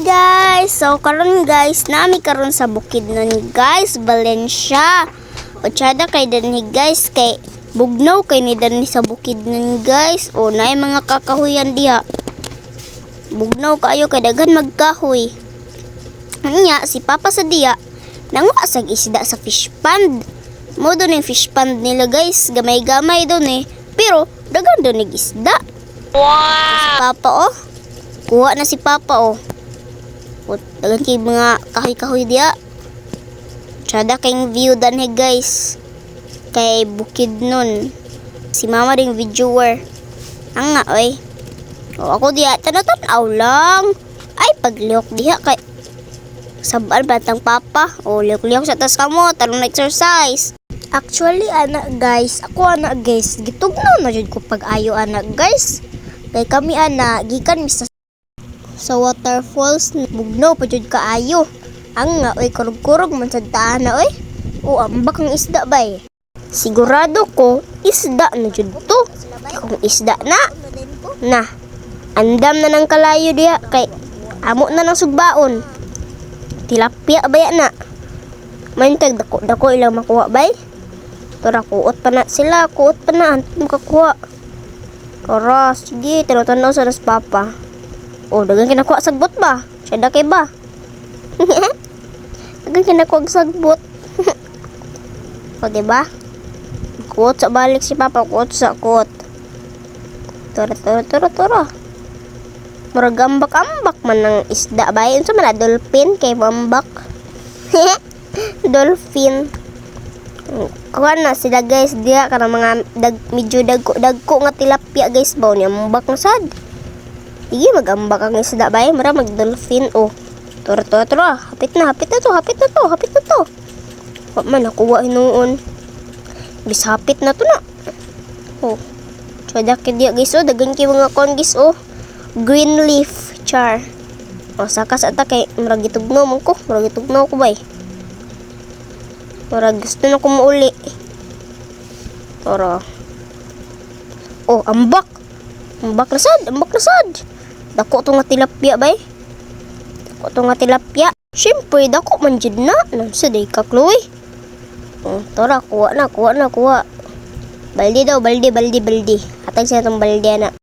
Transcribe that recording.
Guys! So karon guys, nami karon sa Bukidnon guys, Valencia. Otsada kay dinhi guys, kay bugnaw kay ni dinhi sa Bukidnon guys. O naay mga kakahuyan diha. Bugnaw kaayo kay daghan magkahoy. Nya si Papa sa diya nanguha sag isda sa fish pond. Mo doon yung fish pond nila guys, gamay-gamay doon eh. Pero daghan doon nig isda. Wow! Si Papa oh. Kuha na si Papa oh. O, daghan kay mga kahoy-kahoy diya. Tsada kayong view danhi guys. Kay Bukidnon. Si Mama ring videoer. Ang nga oy. O ako diya tanaw-tanaw lang. Ay, paglihok diha kay sabaan batang Papa. O lihok-lihok sa tas kamo tarong na exercise. Actually ana guys, ako ana guys, gitugnaw na jud ko pag-ayo ana guys. Kay kami ana gikan mi sa waterfalls, bugnaw pa jud kaayo. Ang nga oy, kurog-kurog man sad ta ana oy. O, ambak ang isda bay. Sigurado ko isda na jud to. Kung isda na na andam na ng kalayo diha kay amo na ng sugbaon. Tilapia baya na. Mantag dako dako ilang makuha bay. Tora, kuot pa na sila, kuot pa na anto makakuha. Tora, sige, tanaw-tanaw sa nas Papa. Oh, dagan kinakuha sagbot ba? Siya kay ba? Dagan kinakuha sagbot. O, diba? Kuot sa balik si Papa, kuot sa kuot. Tora, tora, tora, tora. Murag ambak-ambak man ng isda ba? Unsa man na, dolphin kay ambak? Dolphin. Kuha na sila guys diha kanang mga medyo dagko dagko nga tilapia guys ba, ni ambak na sad. Sige, magambak ang isda ba? Mura mag dolphin oh. Tora, tora, tora. Hapit na, hapit na to, hapit na to, hapit na to. Wa man nakuha hinuon. Bis hapit na to na. Oh. Tsada kay diya guys oh, dagan kay mga kon guys oh. Green leaf char. O saka sa ta kay murag gitugnaw man ko, murag gitugnaw ko bay. Murag gusto na ko muuli. Tara. Oh, ambak. Ambak na sad, ambak na sad. Dako to nga tilapia bay. Dako to nga tilapia. Siyempre, dako man jud na. Nansa day ka, Chloe. Oh, tara, kuha na, kuha na, kuha. Baldi daw, baldi, baldi, baldi. Hatag siya tong baldi na.